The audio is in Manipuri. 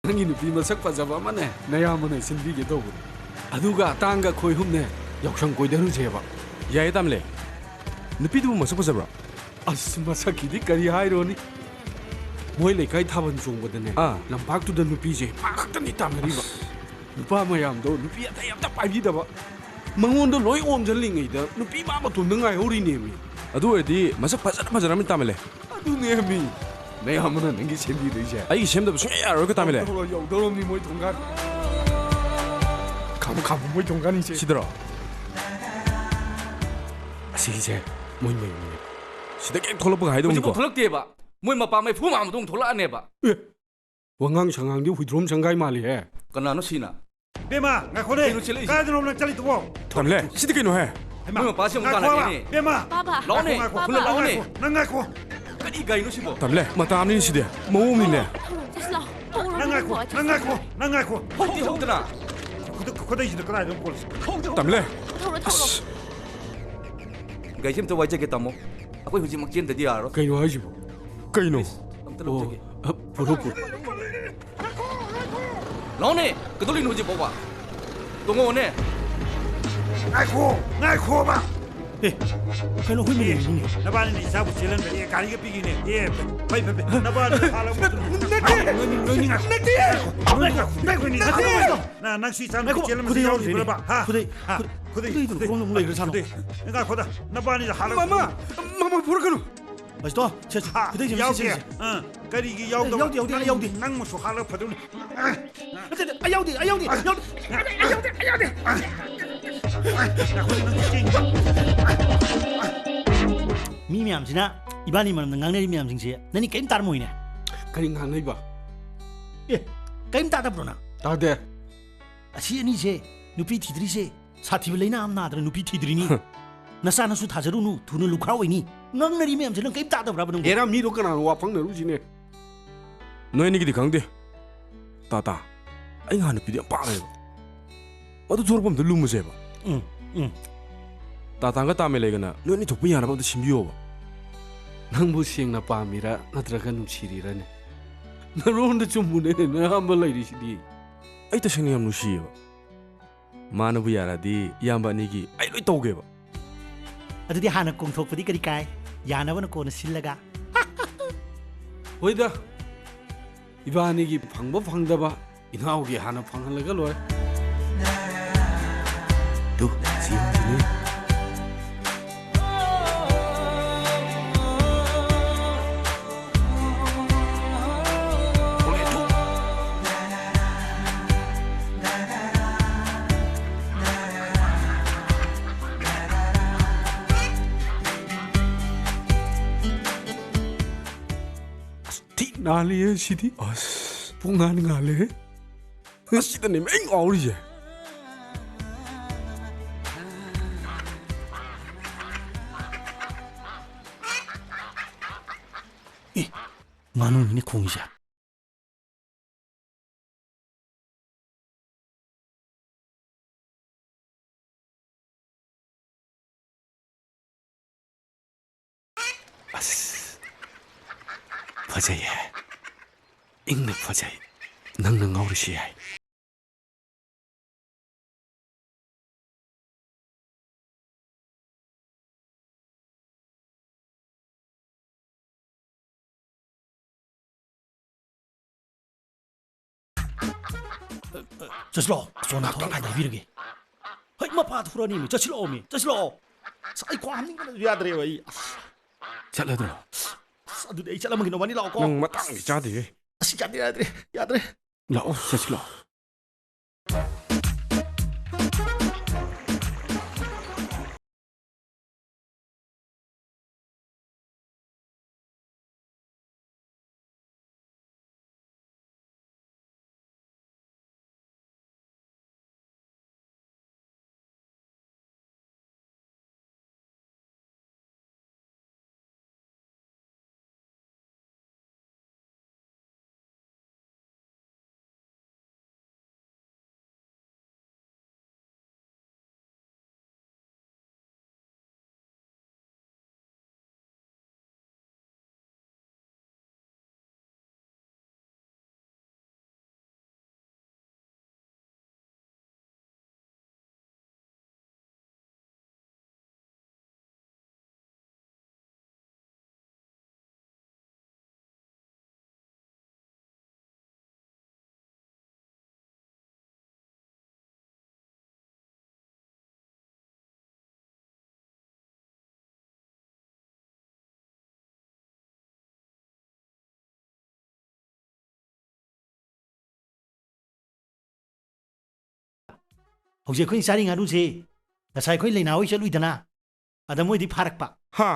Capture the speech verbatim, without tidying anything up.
ꯅꯪꯒꯤ ꯅꯨꯄꯤ ꯃꯁꯛ ꯐꯖꯕ ꯑꯃꯅꯦ, ꯅꯌꯥꯝꯕꯅ ꯁꯤꯟꯕꯤꯒꯦ ꯇꯧꯕꯅꯦ꯫ ꯑꯗꯨꯒ ꯑꯇꯥꯡꯒ ꯑꯩꯈꯣꯏ ꯑꯍꯨꯝꯅꯦ ꯌꯥꯎꯁꯪ ꯀꯣꯏꯗꯔꯨꯁꯦꯕ꯫ ꯌꯥꯏꯌꯦ ꯇꯥꯃꯤꯂꯦ꯫ ꯅꯨꯄꯤꯗꯨꯕꯨ ꯃꯁꯛ ꯐꯖꯕ꯭ꯔꯣ? ꯑꯁ, ꯃꯁꯛꯀꯤꯗꯤ ꯀꯔꯤ ꯍꯥꯏꯔꯨꯅꯤ? ꯃꯣꯏ ꯂꯩꯀꯥꯏ ꯊꯥꯕꯜ ꯆꯣꯡꯕꯗꯅꯦ, ꯑꯥ꯫ ꯂꯝꯄꯥꯛꯇꯨꯗ ꯅꯨꯄꯤꯁꯦ ꯃꯥ ꯈꯛꯇꯅꯤ ꯇꯥꯟꯅꯔꯤꯕ꯫ ꯑꯁ꯫ ꯅꯨꯄꯥ ꯃꯌꯥꯝꯗꯣ ꯅꯨꯄꯤ ꯑꯇꯩ ꯑꯝꯇ ꯄꯥꯏꯕꯤꯗꯕ꯫ ꯃꯉꯣꯟꯗ ꯂꯣꯏ ꯑꯣꯝꯁꯤꯜꯂꯤꯉꯩꯗ ꯅꯨꯄꯤ ꯃꯥ ꯃꯇꯣꯝꯗ ꯉꯥꯏꯍꯧꯔꯤꯅꯦꯃꯤ꯫ ꯑꯗꯨ ꯑꯣꯏꯔꯗꯤ ꯃꯁꯛ ꯐꯖꯅ ꯐꯖꯔꯝꯅꯤ ꯇꯥꯃꯤꯂꯦ꯫ ꯑꯗꯨꯅꯦꯃꯤ꯫ ꯅꯌꯥꯝꯕꯅ ꯅꯪꯒꯤ ꯁꯦꯝꯕꯤꯗꯣꯏꯁꯦ꯫ ꯑꯩꯒꯤ ꯁꯦꯝꯗꯕ ꯁꯨꯡꯌꯥ ꯌꯥꯔꯔꯣꯏꯀꯣ ꯇꯥꯃꯤꯂꯦ꯫ ꯌꯧꯗꯧꯔꯣ, ꯌꯧꯗꯧꯔꯣꯝꯅꯤ ꯃꯣꯏ ꯊꯣꯡꯒꯥꯟ꯫ ꯈꯥꯝꯃꯨ, ꯈꯥꯝꯃꯨ, ꯃꯣꯏ ꯊꯣꯡꯒꯥꯟꯅꯤꯁꯦ꯫ ꯁꯤꯗꯔꯣ? ꯑꯁꯤꯒꯤꯁꯦ ꯃꯣꯏ ꯃꯌꯨꯝꯅꯦ꯫ ꯁꯤꯗꯒꯤ ꯍꯦꯛ ꯊꯣꯛꯂꯛꯄꯒ ꯍꯥꯏꯗꯧꯅꯤꯀꯣ꯫ ꯍꯧꯖꯤꯛꯐꯥꯎ ꯊꯣꯛꯂꯛꯇꯦꯕ꯫ ꯃꯣꯏ ꯃꯄꯥ ꯃꯩꯐꯨ ꯃꯥꯟꯕꯗꯣ ꯑꯃꯨꯛ ꯊꯣꯛꯂꯛꯑꯅꯦꯕ꯫ ꯑꯦ, ꯋꯥꯉꯥꯡ ꯁꯉꯥꯡꯗꯤ ꯍꯨꯏꯗ꯭ꯔꯣꯝ ꯁꯪꯒꯥꯏ ꯃꯥꯜꯂꯤꯍꯦ꯫ ꯀꯅꯥꯅꯣ ꯁꯤꯅ? ꯕꯦꯝꯃ, ꯉꯥꯏꯈꯣꯅꯦ꯫ ꯀꯩꯅꯣ ꯆꯦꯜꯂꯛꯏꯁꯦ? ꯀꯥꯏꯗꯅꯣ ꯅꯪ ꯆꯠꯂꯤꯗꯨꯕꯣ? ꯇꯥꯃꯤꯂꯦ, ꯁꯤꯗꯤ ꯀꯩꯅꯣꯍꯦ? ꯍꯩꯃꯥ, ꯃꯣꯏ ꯃꯄꯥꯁꯦ ꯑꯃꯨꯛ ꯉꯥꯏꯈꯣ ꯇꯥꯟꯅꯔꯛꯑꯦꯅꯦ꯫ ꯕꯦꯝꯃ꯫ ꯄꯥꯕ꯫ ꯂꯥꯛꯑꯣꯅꯦ, ꯄꯥꯕ, ꯈꯨꯟꯗ ꯄꯥꯕ꯫ ꯂꯥꯛꯑꯣꯅꯦ꯫ ꯅꯪ ꯉꯥꯏꯈꯣ, ꯅꯪ ꯉꯥꯏꯈꯣ꯫ ꯀꯔꯤ ꯒꯥꯔꯤꯅꯣ ꯁꯤꯕꯣ? ꯇꯥꯃꯤꯂꯦ, ꯃꯇꯥ ꯑꯃꯅꯤꯅꯦ ꯁꯤꯗꯤ꯫ ꯃꯑꯣꯡ ꯑꯃꯅꯤꯅꯦ꯫ ꯆꯠꯁꯤ ꯂꯥꯛꯑꯣ꯫ ꯊꯧꯔꯣ, ꯅꯪ ꯉꯥꯏꯈꯣ, ꯊꯧꯔꯣ, ꯅꯪ ꯉꯥꯏꯈꯣ꯫ ꯍꯧꯗꯤ ꯍꯧꯗꯅ꯫ ꯈꯨꯗ-, ꯈꯨꯗꯩꯁꯤꯗ ꯀꯗꯥꯏꯗ ꯑꯃꯨꯛ ꯄꯣꯠꯂꯤꯁꯤ? ꯊꯧꯔꯣ, ꯊꯧꯔꯣ꯫ ꯇꯥꯃꯤꯂꯦ꯫ ꯊꯧꯔꯣ, ꯊꯧꯔꯣ꯫ ꯑꯁ꯫ ꯒꯥꯔꯤꯁꯤ ꯑꯝꯇ ꯋꯥꯏꯖꯒꯦ, ꯇꯥꯃꯣ꯫ ꯑꯩꯈꯣꯏ ꯍꯧꯖꯤꯛꯃꯛ ꯆꯦꯟꯗꯗꯤ ꯌꯥꯔꯔꯣꯏ꯫ ꯀꯩꯅꯣ ꯍꯥꯏꯁꯤꯕꯣ? ꯀꯩꯅꯣ? ꯑꯝꯇ ꯂꯧꯖꯒꯦ꯫ ꯑꯣ, ꯑ, ꯄꯨꯔꯣ, ꯄꯨꯔꯣ꯫ ꯂꯥꯛꯑꯣꯅꯦ, ꯀꯩꯗꯧꯔꯤꯅꯣ ꯍꯧꯖꯤꯛ ꯐꯥꯎꯕ? ꯇꯣꯡꯉꯛꯑꯣꯅꯦ꯫ ꯉꯥꯏꯈꯣ, ꯉꯥꯏꯈꯣꯕ꯫ ꯑꯦ, ꯀꯩꯅꯣ, ꯍꯨꯏ ꯃꯤ ꯂꯩꯔꯤꯅꯦ꯫ ꯅꯕꯥꯅꯤꯅ ꯏꯆꯥꯕꯨ ꯆꯦꯜꯍꯟꯕ, ꯑꯦ, ꯒꯥꯔꯤꯒ ꯄꯤꯈꯤꯅꯦ꯫ ꯑꯦ, ꯐꯩ, ꯐꯩ, ꯐꯩ꯫ ꯅꯕꯥꯅꯤ ꯍꯥꯜꯂꯕ ꯃꯇꯨꯡꯗ ꯅꯠꯇꯦ꯫ ꯅꯣꯏꯅꯤ, ꯅꯣꯏꯅꯤ ꯉꯥꯏꯈꯣ꯫ ꯅꯠꯇꯦ꯫ ꯅꯣꯏꯅꯤ ꯉꯥꯏꯈꯣ꯫ ꯅꯠꯇꯦ꯫ ꯅꯣꯏꯅꯤ ꯉꯥꯏꯈꯣ꯫ ꯅꯪ, ꯅꯪꯁꯨ ꯏꯆꯥ ꯅꯨꯄꯤ ꯉꯥꯏꯈꯣ, ꯆꯦꯜꯍꯟꯕꯁꯤ ꯈꯨꯗꯩ ꯌꯥꯎꯔꯤꯕ꯭ꯔꯕ? ꯌꯥꯎꯔꯤꯅꯦ꯫ ꯍꯥ? ꯈꯨꯗꯩ, ꯍꯥ? ꯈꯨꯗꯩ, ꯈꯨꯗꯩ, ꯈꯨꯗꯩꯗꯨ ꯈꯨꯗꯩ꯫ ꯀꯔꯣꯝꯗ ꯑꯃꯨꯛ ꯂꯩꯈ꯭ꯔꯖꯥꯠꯅꯣ? ꯈꯨꯗꯩ꯫ ꯉꯥꯏꯈꯣꯗ, ꯅꯕꯥꯅꯤꯗ ꯍꯥꯜꯂꯒ ꯃꯃꯥ, ꯃꯃꯥ, ꯄꯨꯔꯛꯀꯅꯨ꯫ ꯕꯥꯁꯤꯇꯣ, ꯁꯦ, ꯁꯦ, ꯍꯥ, ꯈꯨꯗꯩꯁꯦ ꯑꯃꯨꯛ ꯌꯥꯎꯗꯦ꯫ ꯁꯦꯠꯁꯦ, ꯁꯦ꯫ ꯑꯥ, ꯀꯔꯤꯒꯤ ꯌꯥꯎꯗꯕ? ꯌꯥꯎꯗꯦ, ꯌꯥꯎꯗꯦ, ꯑꯩ ꯌꯥꯎꯗꯦ꯫ ꯅꯪ, ꯅꯪ ꯃꯁꯨ ꯍꯥꯠꯂꯒ ꯐꯗꯧꯅꯤ꯫ ꯅꯠꯇꯦ, ꯅꯠꯇꯦ, ꯑꯩ ꯌꯥꯎꯗꯦ, ꯑꯩ ꯌꯥꯎꯗꯦ, ꯑꯩ ꯌꯥꯎꯗꯦ, ꯑꯩ ꯌꯥꯎꯗꯦ, ꯑꯩ ꯌꯥꯎꯗꯦ꯫ ꯉꯥꯏꯈꯣ, ꯅꯪ ꯆꯦꯟꯈꯤꯕ꯫ ꯃꯤ ꯃꯌꯥꯝꯁꯤꯅ ꯏꯕꯥꯅꯤ ꯃꯔꯝꯗ ꯉꯥꯡꯅꯔꯤ ꯃꯌꯥꯝꯁꯤꯡꯁꯦ ꯅꯪꯗꯤ ꯀꯔꯤꯝ ꯇꯥꯔꯝꯃꯣꯏꯅꯦ? ꯀꯔꯤ ꯉꯥꯡꯅꯩꯕ? ꯑꯦ, ꯀꯔꯤꯝ ꯇꯥꯗꯕ꯭ꯔꯣ ꯅꯪ? ꯇꯥꯗꯦ꯫ ꯑꯁꯤ ꯑꯅꯤꯁꯦ ꯅꯨꯄꯤ ꯊꯤꯗ꯭ꯔꯤꯁꯦ ꯁꯥꯊꯤꯕ ꯂꯩꯅꯥ ꯑꯃ ꯅꯥꯗꯅ ꯅꯨꯄꯤ ꯊꯤꯗ꯭ꯔꯤꯅꯤ꯫ ꯅꯆꯥ ꯅꯁꯨ ꯊꯥꯖꯔꯨꯅꯨ, ꯊꯨꯅ ꯂꯨꯈ꯭ꯔꯥ ꯑꯣꯏꯅꯤ꯫ ꯉꯥꯡꯅꯔꯤ ꯃꯌꯥꯝꯁꯦ ꯅꯪ ꯀꯔꯤꯝ ꯇꯥꯗꯕ꯭ꯔꯕ ꯅꯪꯕꯣ? ꯍꯦꯔꯥ, ꯃꯤꯗꯣ ꯀꯅꯥꯅꯣ ꯋꯥ ꯐꯪꯅꯔꯨꯁꯤꯅꯦ? ꯅꯣꯏ ꯑꯅꯤꯒꯤꯗꯤ ꯈꯪꯗꯦ꯫ ꯇꯥ ꯇꯥ, ꯑꯩ ꯉꯍꯥꯟ ꯅꯨꯄꯤꯗꯤ ꯌꯥꯝ ꯄꯥꯝꯃꯦꯕ꯫ ꯃꯗꯨ ꯊꯣꯔꯛꯄ ꯑꯝꯇ ꯂꯨꯝꯃꯁꯦꯕ꯫ ꯎꯝ, ꯎꯝ꯫ ꯇꯥ ꯇꯥꯒ ꯇꯥ ꯃꯦꯂꯩꯒꯅ ꯅꯣꯏ ꯑꯅꯤ ꯊꯣꯛꯄ ꯌꯥꯅꯕ ꯑꯝꯇ ꯁꯤꯟꯕꯤꯌꯣꯕ꯫ ꯅꯪꯕꯨ ꯁꯦꯡꯅ ꯄꯥꯝꯃꯤꯔꯥ ꯅꯠꯇ꯭ꯔꯒ ꯅꯨꯡꯁꯤꯔꯤꯔꯅꯦ? ꯅꯔꯣꯟꯗ ꯆꯨꯝꯃꯨꯅꯦ, ꯅꯌꯥꯝꯕ ꯂꯩꯔꯤꯁꯤꯗꯤ꯫ ꯑꯩ ꯇꯁꯦꯡꯅ ꯌꯥꯝ ꯅꯨꯡꯁꯤꯌꯦꯕ꯫ ꯃꯥꯅꯕꯨ ꯌꯥꯔꯗꯤ ꯏꯌꯥꯝꯕ ꯑꯅꯤꯒꯤ ꯑꯩ ꯂꯣꯏ ꯇꯧꯒꯦꯕ꯫ ꯑꯗꯨꯗꯤ ꯍꯥꯟꯅ ꯀꯣꯡꯊꯣꯛꯄꯗꯤ ꯀꯔꯤ ꯀꯥꯏ? ꯌꯥꯅꯕꯅ ꯀꯣꯟꯅ ꯁꯤꯜꯂꯒ꯫ ꯍꯣꯏꯗ, ꯏꯕꯥꯅꯤꯒꯤ ꯐꯪꯕ ꯐꯪꯗꯕ ꯏꯅꯥꯎꯒꯤ ꯍꯥꯟꯅ ꯐꯪꯍꯜꯂꯒ ꯂꯣꯏꯔꯦ꯫ ꯇꯨ, ꯁꯤ ꯌꯦꯡꯁꯤꯅꯦ꯫ ꯑꯁ, ꯊꯤ ꯅꯥꯜꯂꯤꯍꯦ ꯁꯤꯗꯤ꯫ ꯑꯁ, ꯄꯨꯡꯉꯥꯟ ꯉꯥꯜꯂꯦꯍꯦ꯫ ꯑꯁꯤꯗꯅꯦ ꯑꯩ ꯉꯥꯎꯔꯤꯁꯦ꯫ ꯑꯦ, ꯉꯥꯅꯨꯅꯤꯅꯦ ꯈꯣꯡꯉꯤꯁꯦ꯫ ꯑꯁ, ꯐꯖꯩꯌꯦ꯫ ꯏꯪꯅ ꯐꯖꯩ꯫ ꯅꯪꯅ ꯉꯥꯎꯔꯤꯁꯤ ꯌꯥꯏ꯫ ꯆꯠꯁꯤꯂꯥꯛꯑꯣ, ꯆꯣꯟꯅ ꯊꯣꯛꯂꯛꯑꯀꯥꯟꯗ ꯍꯥꯏꯕꯤꯔꯒꯦ꯫ ꯍꯩ, ꯃꯄꯥ ꯊꯣꯔꯛꯑꯅꯤꯃꯤ, ꯆꯠꯁꯤꯂꯥꯛꯑꯣꯃꯤ, ꯆꯠꯁꯤꯂꯥꯛꯑꯣ꯫ ꯑꯁ, ꯑꯩ ꯈ꯭ꯋꯥꯡ ꯍꯥꯞꯅꯤꯡꯕꯅꯁꯨ ꯌꯥꯗ꯭ꯔꯦꯕ ꯑꯩ꯫ ꯑꯁ꯫ ꯆꯠꯂꯗ꯭ꯔꯣ? ꯑꯁ, ꯑꯗꯨꯗꯤ ꯑꯩ ꯆꯠꯂꯝꯃꯒꯦ, ꯅꯕꯥꯅꯤ ꯂꯥꯛꯑꯣꯀꯣ꯫ ꯅꯪ ꯃꯇꯥꯡꯗꯤ ꯆꯥꯗꯦꯍꯦ꯫ ꯑꯁ, ꯌꯥꯗ꯭ꯔꯦ, ꯌꯥꯗ꯭ꯔꯦ, ꯌꯥꯗ꯭ꯔꯦ꯫ ꯂꯥꯛꯑꯣ, ꯆꯠꯁꯤꯂꯥꯛꯑꯣ꯫ ꯍꯧꯖꯤꯛ ꯑꯩꯈꯣꯏꯅ ꯆꯥꯔꯤ ꯉꯥꯅꯨꯁꯦ ꯉꯁꯥꯏ ꯑꯩꯈꯣꯏ ꯂꯩꯅꯥ ꯍꯣꯏ ꯆꯠꯂꯨꯏꯗꯅ, ꯑꯗ ꯃꯣꯏꯗꯤ ꯐꯥꯔꯛꯄ꯫ ꯍꯥ꯫